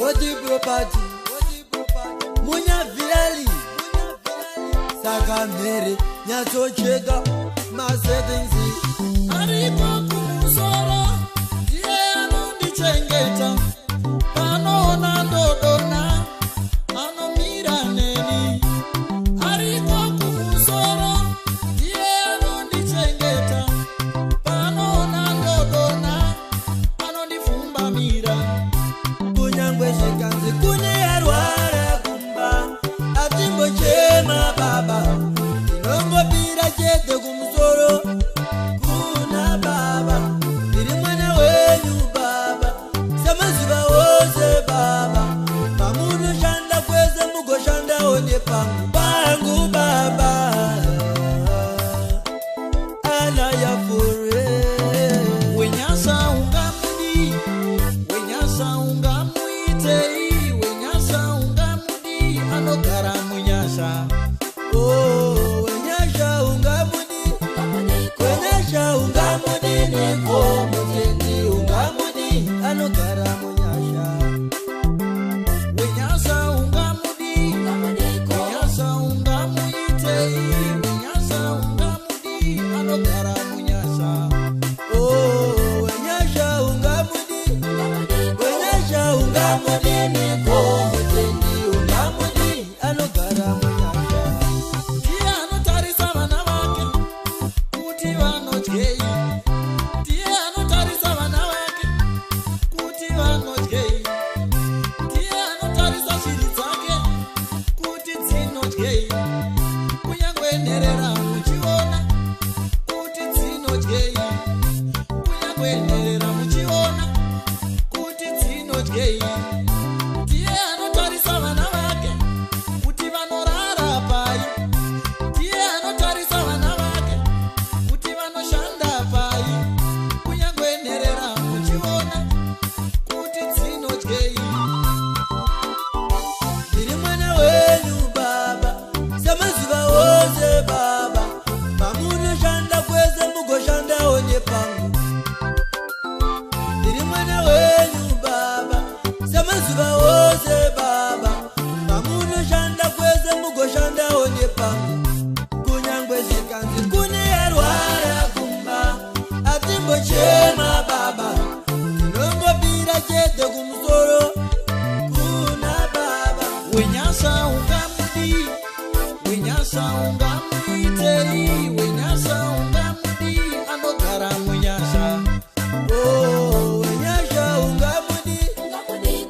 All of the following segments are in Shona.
Odi property, Munyaviali, Saka mhere nyatsocheka masettings. Ariko kumusoro, ndiye anondichengeta. Panoona ndodona, anomira neni. Ariko kumusoro, ndiye anondichengeta. Panoona ndodona, anondipfumbamira. Kunyangwe zvikanzi kune arwara kumba, atimbochema baba, tinongopira chete kumusoro kuna baba. Ndiri mwana wenyu baba, samazuva ose baba, pamunoshanda kwese mugoshandawo nepangu pangu baba. Anayafure. Wenyasha ungamudi, wenyasha ungamuitei, wenyasha ungamudi, anogara munyasha. Oh, wenyasha ungamudi, wenyasha ungamudiniko, mutendi ungamudi, anogara munyasha. Wenyasha ungamudi, wenyasha ungamuitei, wenyasha ungamudi, anogara munyasha. Oh, wenyasha ungamudi, wenyasha ungamudiniko, mutendi ungamudi, anogara munyasha. Ndiye anotarisa vana vake kuti vanodyei, ndiye anotarisa vana vake kuti vanodyei, ndiye anotarisa shiri dzake kuti dzinodyei, kunyangwe nherera muchiona kuti dzinodyei, kunyangwe nherera muchiona kuti dzinodyei. Ndiye anotarisa vana vake kuti vanorara pai, ndiye anotarisa vana vake kuti vanoshanda pai, kunyangwe nherera muchiona kuti dzinodyei. Ndiri mwana wenyu baba, samazuva ose baba, pamunoshanda kwese mugoshandawo nepangu. Ndiri mwana wenyu baba, samazuva ose baba, pamunoshanda kwese mugoshandawo nepangu. Kunyangwe zvikanzi kune arwara kumba, atimbochema baba, tinongopira chete kumusoro kuna baba. Wenyasha ungamudi, wenyasha ungamuitei, wenyasha ungamudi, anogara munyasha. Oh, wenyasha ungamudi,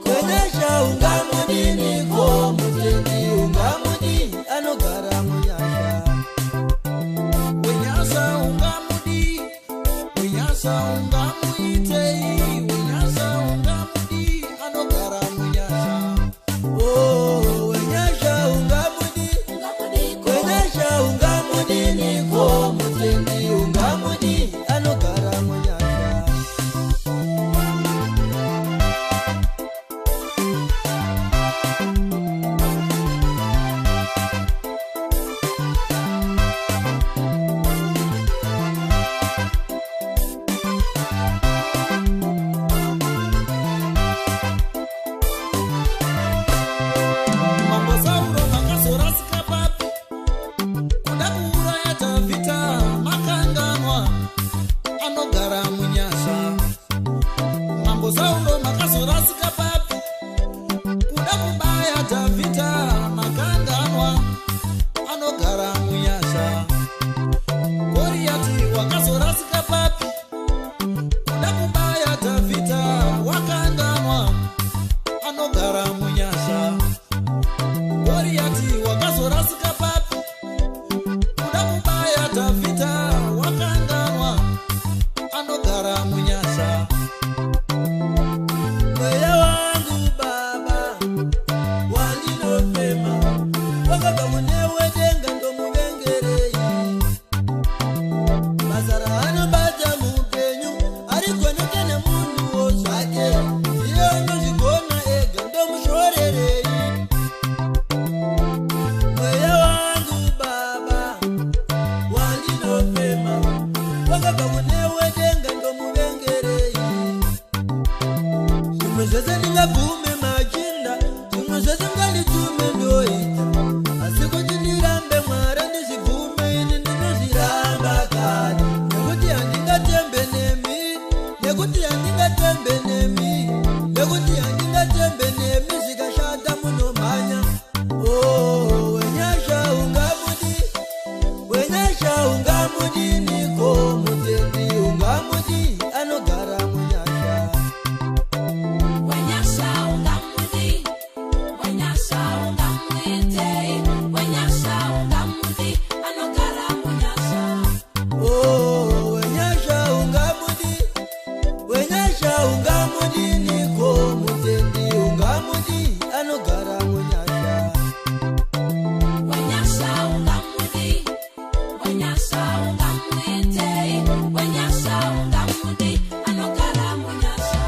wenyasha ungamudiniko, mutendi ungamudi, anogara munyasha. Wenyasha ungamudi, wenyasha ungamuitei, wenyasha ungamudi, anogara munyasha. Oh, wenyasha ungamudi, wenyasha ungamudiniko, mutendi ungamudi, anogara munyasha. Mambo Sauro makazorasika papi kuda kuuraya Dhavhidha? Makanganwa anogara munyasha. Mambo Sauro makazorasika papi kuda kubaya Dhavhidha? Makanganwa anogara munyasha. Goriyati wakazorasika papi kuda kubaya Dhavhidha? Wakanganwa anogara munyasha. Goriyati wakazorasika papi kuda kubaya Dhavhidha? Wakanganwa anogara munyasha. Mweya wangu baba, wandinofema wakabva kune wedenga, ndomuvengerei? Basa raanobata muupenyu arigoneke nemunhuwo zvake, ndiye unozvigona ega, ndomushorerei? Mweya wangu baba, wandinofema wakabva kune wedenga, ndomuvengerei? Zvese ndingabvume machinda, zvimwe zvese nganditume ndoita, asi kuti ndirambe Mwari ndizvibvume, ini ndinozviramba kani, nekuti handingatembe nemi, nekuti handingatembe nemi, nekuti handingatembe nemi. Zvikashata munomhanya. Oh, wenyasha ungamudi, wenyasha ungamudiniko? Mutendi ungamudi anogara munyasha? Wenyasha ungamudi, wenyasha ungamuitei, wenyasha ungamudi anogara munyasha. Oh, wenyasha ungamudi, wenyasha ungamudiniko? Mutendi ungamudi anogara munyasha? Wenyasha ungamudi, wenyasha ungamuitei, wenyasha ungamudi anogara munyasha.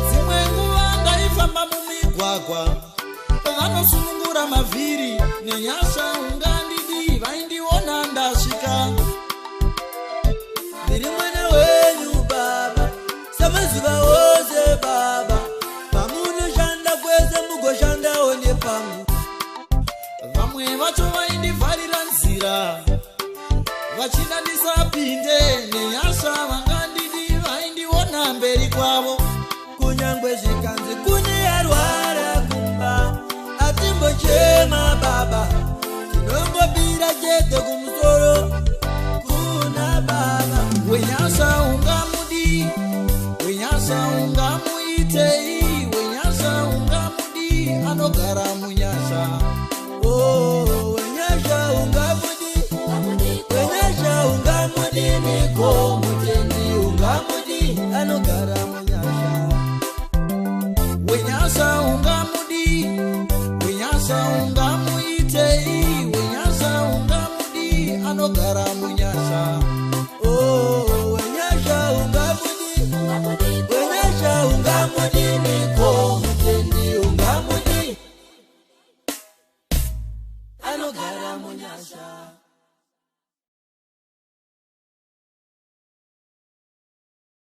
Dzimwe nguva ndaifamba mumigwagwa, vanosunungura mavhiri. Nenyasha ungandidi, vaindiona ndasvika. Ndiri mwana wenyu baba, samazuva ose baba. Pamunoshanda kwese mugoshandawo nepangu. Vamwe vacho vaindivharira nzira vachida ndisapinde. Nenyasha vangandidi, vaindiona mberi kwavo. Kunyangwe zvikanzi kune arwara kumba, atimbochema baba, tinombobira chete kumusoro kuna baba. Wenyasha ungamudi, wenyasha ungamuitei, wenyasha ungamudi anogara munyasha? Oh, wenyasha ungamudi, wenyasha ungamudiniko? Mutendi ungamudi anogara munyasha? Wenyasha ungamudi, wenyasha ungamuitei, wenyasha ungamudi anogara munyasha? Oh, wenyasha ungamudi, wenyasha ungamudiniko? Mutendi ungamudi anogara munyasha?